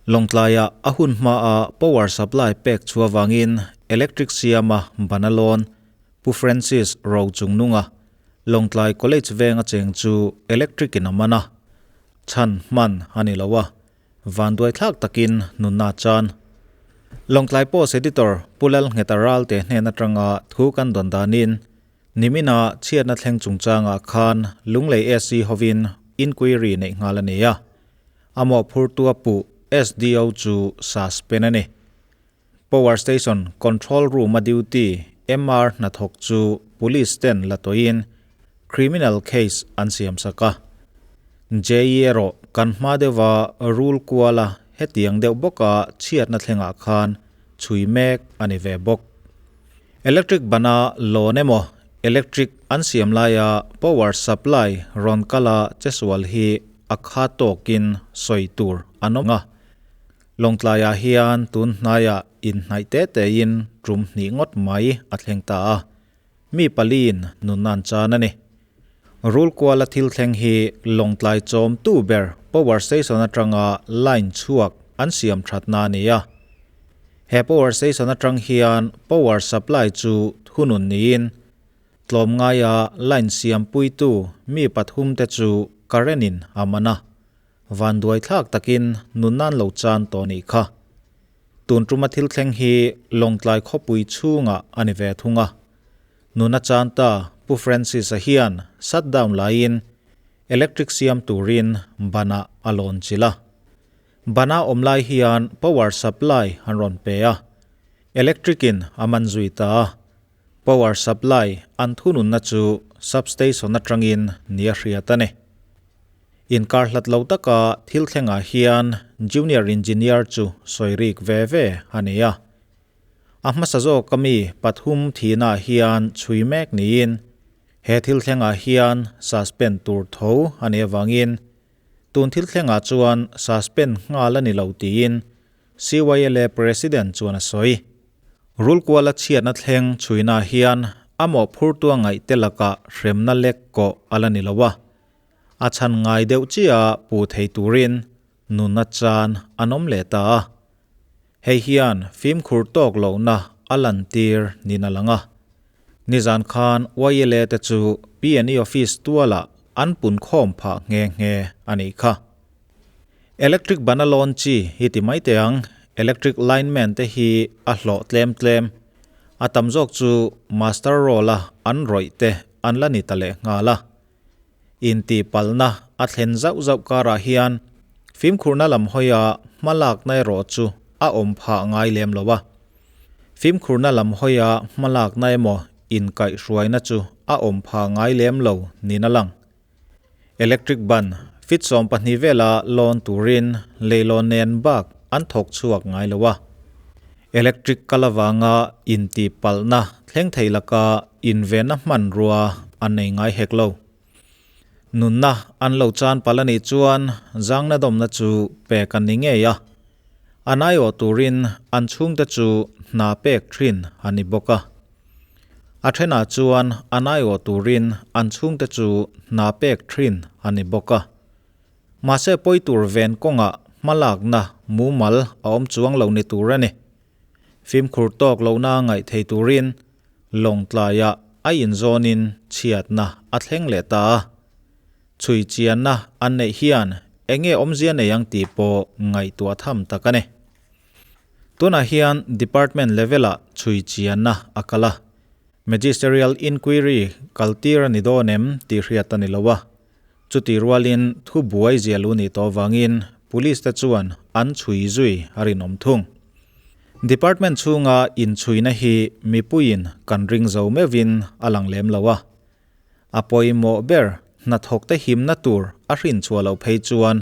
Lawngtlaiah a hun hmaa power supply pek chu avangin electric siama ban a lawn. Pu Francis Rochungnunga, Lawngtlai College venga cheng chu electric in a man a, chhan hman a ni lo a, vanduai thlak takin nunna a chan. Lawngtlai Post Editor Pu Lalngheta Ralte hnen atanga thu kan dawn danin Nimina chhiatna thleng chungchangah khan Lunglei SC hovin inquiry neih nghal a ni a, a mawhphurtu a puh SDO chu suspend a ni. Power Station Control Room-a duty MR hnathawk chu Police ten la tawhin criminal case an siamsak a. JE erawh kan hma deuha rul kuala hetiang deuh bawka chhiatna thlengah khan chhui mek a ni ve bawk. Electric bana lawn emaw electric an siam laia power supply rawn kala chesual hi a kha tawkin sawi tur an awm a. Lawngtlaiah hian tun hnaiah inhnaih te tein tum hnih ngawt mai a thleng ta a, mi paliin nunna an chan a ni. Rulkuala thil thleng hi Lawngtlai chawmtu ber power station atanga line chhuak an siam thatna a ni a. He power station atang hian power supply chu thunun niin tlawmngaia line siampuitu mi pathum te chu current in a man a, vanduai thlak takin nunnan lo chan tawh nih kha. Tun tuma thil thleng hi Lawngtlai khawpui chhungah a ni ve thung a. Nuna chan ta Pu Francis-a hian shutdown laiin electric siam turin banah a lawn chilh a. Bana awm lai hian power supply an rawn pe a, electric in a man zui ta a. Power supply an thununna chu substation atangin ni a hriat a ni. Inkar hlat lo taka thil thlengah hian junior engineer chu sawi rik ve ve a ni a. A hmasa zawk ami pathum thihnaah hian chhui mek niin he thil thlengah hian suspend tur tho a nih avangin Tun thil thlengah chuan suspend nghal a ni lo tiin CYLA President chuan a sawi. Rulkuala chhiatna thleng chhuina hian a mawhphurtu a ngaih te lakah hremna lek kawh a la ni lo a, a chhan ngai deuh chiah pu thei turin nunna chan an awm leh ta a. Hei hian fimkhur tawk lohna a lantir niin a lang a. Nizan khan YLA te chu PNE office tualah an pun khawm phah nghe nghe a nih kha. Electric ban a lawn chi hi ti mai teh ang, electric lineman te hi a hlawh tlem tlem. A tam zawk chu master roll a an rawih te an la ni ta leh nghal a. Intihpalhna a thlen zauh zauh karah hian fimkhurna lam hawia hmalakna erawh chu a awm phah ngai lem lo a. Fimkhurna lam hawia hmalakna emaw inkaihhruaina chu a awm phah ngai lem lo niin a lang. Electric ban fit 12 vela lawn turin leilawn nen bak an thawk chhuak ngai lo a. Electric kal avanga intihpalhna thleng thei laka invenna hmanrua an nei ngai hek lo. Nunna an lo chan palh a nih chuan zangna dawmna chu pek an ni ngei a. An aiawh turin an chhungte chu hna pek thin a ni bawk a. A thenah chuan an aiawh turin an chhungte chu hna pek thin a ni bawk a. Mahse pawi tur ven kawngah hmalakna mumal a awm chuang lo ni tur a ni. Fimkhur tawk lohna ngaih thei turin Lawngtlaiah a inzawnin chhiatna a thleng leh ta a. Chhui chianna an neih hian enge awmzia nei ang tih pawh ngaihtuah tham tak a ni. Tunah hian Department level-ah chhui chianna a kal a. Magisterial Inquiry kaltir a ni dawn em tih hriat a ni lo a. Chuti rualin thu buai zia lu nih tawh avangin Police te chuan an chhui zui a rinawm thung. Department chhunga inchhuina hi mipuiin kan ring zo meuhin a lang lem lo a. A pawimawh ber hnathawkte himna tur a hrinchhuah loh phei chuan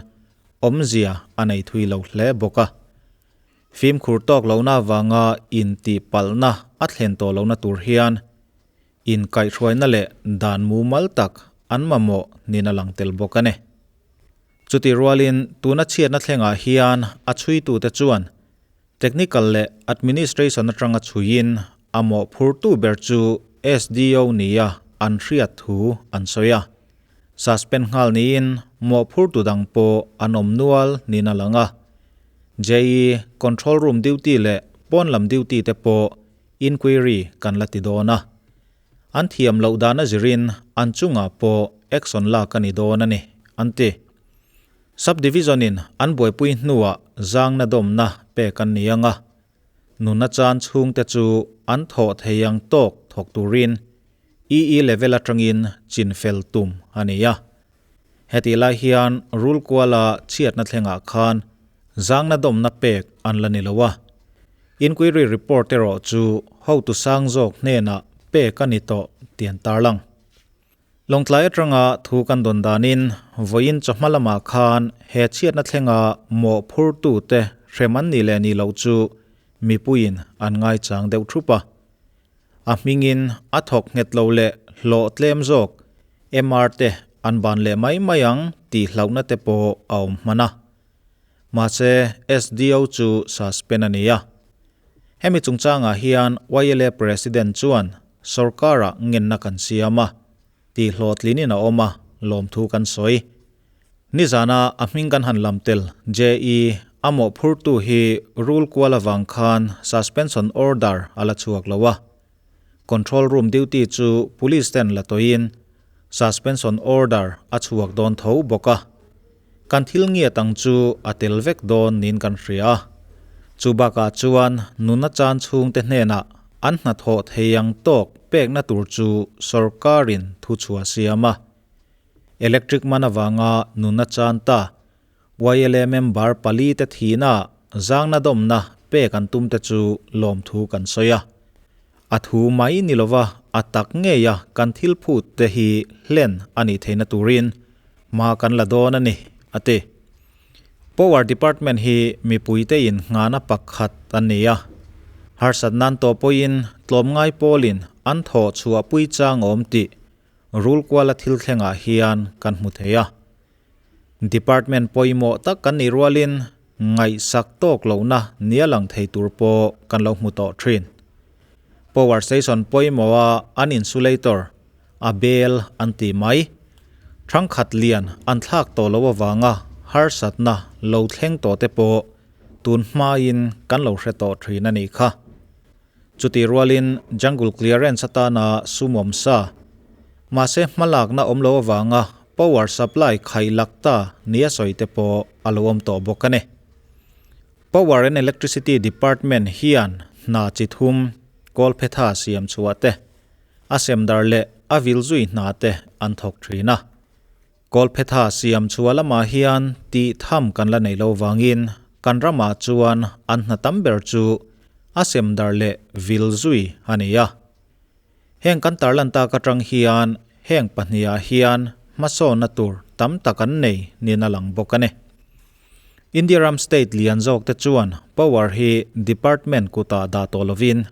awmzia a nei thui lo hle bawk a. Fimkhur tawk lohna avanga intihpalhna a thlen tawh lohna tur hian Inkaihhruaina leh dan mumal tak an mamawh niin a lang tel bawk a ni. Chutih rualin tuna chhiatna thlengah hian a chhuitute chuan technical leh administration atanga chhuiin a mawhphurtu ber chu SDO nia an hriat thu an sawi a. Suspend nghal niin mawhphurtu dang pawh an awm nual niin a lang a. JE Control Room duty leh pawn lam duty te pawh inquiry kan la ti dawn a. An thiam loh dan a zirin an chungah pawh action lak a ni dawn a ni, an ti. Sub-Division in an buaipui hnuah zangna dawmna pek an ni ang a. Nuna chan chhungte chu an thawh thei ang tawk thawk turin EE level atangin chinfel tum a ni a. Hetih lai hian rul kuala chhiatna thlengah khan zangna dawmna pek an la ni lo a. Inquiry report erawh chu hotu sang zawk hnenah pek a ni tawh tih an tarlang. Lawngtlai atanga thu kan dawn danin vawiin chawhma lamah khan he chhiatna thlenga mawhphurtute hrem an nih leh nih loh chu mipuiin an ngaichang deuh thup a. A hmingin a thawk nghet lo leh hlawh tlem zawk MR te an ban leh mai mai ang tih hlauhna te pawh a awm hman a. Mahse SDO chu suspend a ni a. Hemi chungchangah hian YLA President chuan sorkar-ah ngenna kan siam a, tih hlawhtlinin a awm a, lawmthu kan sawi. Nizana a hming kan han lam tel JE a mawhphurtu hi rule kual avang khan suspension order a la chhuak lo a. Control room duty chu police ten la tawhin suspension order a chhuak dawn tho bawk a. Kan thil ngiat ang chu a tel vek dawn niin kan hria a. Chu bakah chuan nuna chan chhungte hnenah an hnathawh thei ang tawk pekna tur chu sorkarin thuchhuah a siam a. Electric man avanga nuna chan ta YLA member pali te thihna zangna dawmna pek an tum te chu lawmthu kan sawi a. A thu mai ni lova a tak ngeia kan thil phut te hi hlen a nih theihna turin hma kan la dawn a ni, a ti. Power Department hi mipuite in nghahna pakhat an ni a. Harsat nan tawh pawhin tlawmngai pawlin an thawh chhuahpui chang awm tih rul kuala thil thlengah hian kan hmu thei a. Department pawimawh tak kan nih rualin ngaihsak tawk lohna nia lang thei tur pawh kan lo hmu tawh thin. Power station pawimawha an insulator, a bel an ti mai, thangkhat lian an thlak tawh loh avanga harsatna lo thleng tawh te pawh tun hmain kan lo hre tawh thin a nih kha. Chutih rualin jungle clearance atana sum awm sa, mahse hmalakna awm lo avanga power supply khai lak ta nia sawi te pawh a lo awm tawh bawk a ni. Power and Electricity Department hian hna chi thum, kawlphetha siam chhuah te, a semdar leh a vil zui hna te an thawk thin a. Kawlphetha siam chhuah lamah hian tih tham kan la nei lo vangin kan ramah chuan an hna tam ber chu a sem dar leh vil zui a ni a. Heng kan tarlan tak atang hian heng pahnihah hian hmasawnna tur tam tak an nei niin a lang bawk a ni. India ram state lian zawk te chuan power hi department kutah dah tawh lovin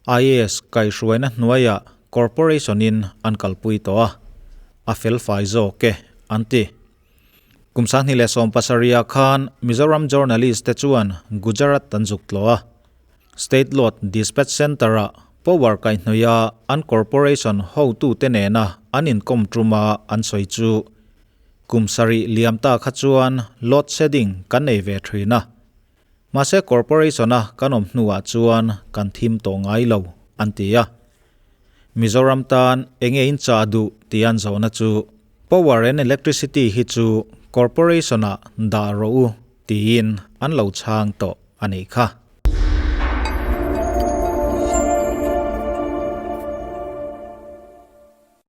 IAS kaihhruaina hnuaiah Corporation-in an kalpui tawh a, a felfai zawk e, an ti. Kum 2017 khan Mizoram journalist te chuan Gujarat an zuk tlawh a, State Load Dispatch Centre-ah power kaihhnawih a an corporation hotute nena an inkawm tuma an sawi chu kum sarih liam ta kha chuan load shedding kan nei ve thin a, Mahse Corporation-a kan awm hnuah chuan kan thim tawh ngai lo, an ti a. Mizoram tan enge in chah duh tih an zawhna chu Power and Electricity hi chu Corporation-ah dah rawh u tiin an lo chhang tawh a nih kha.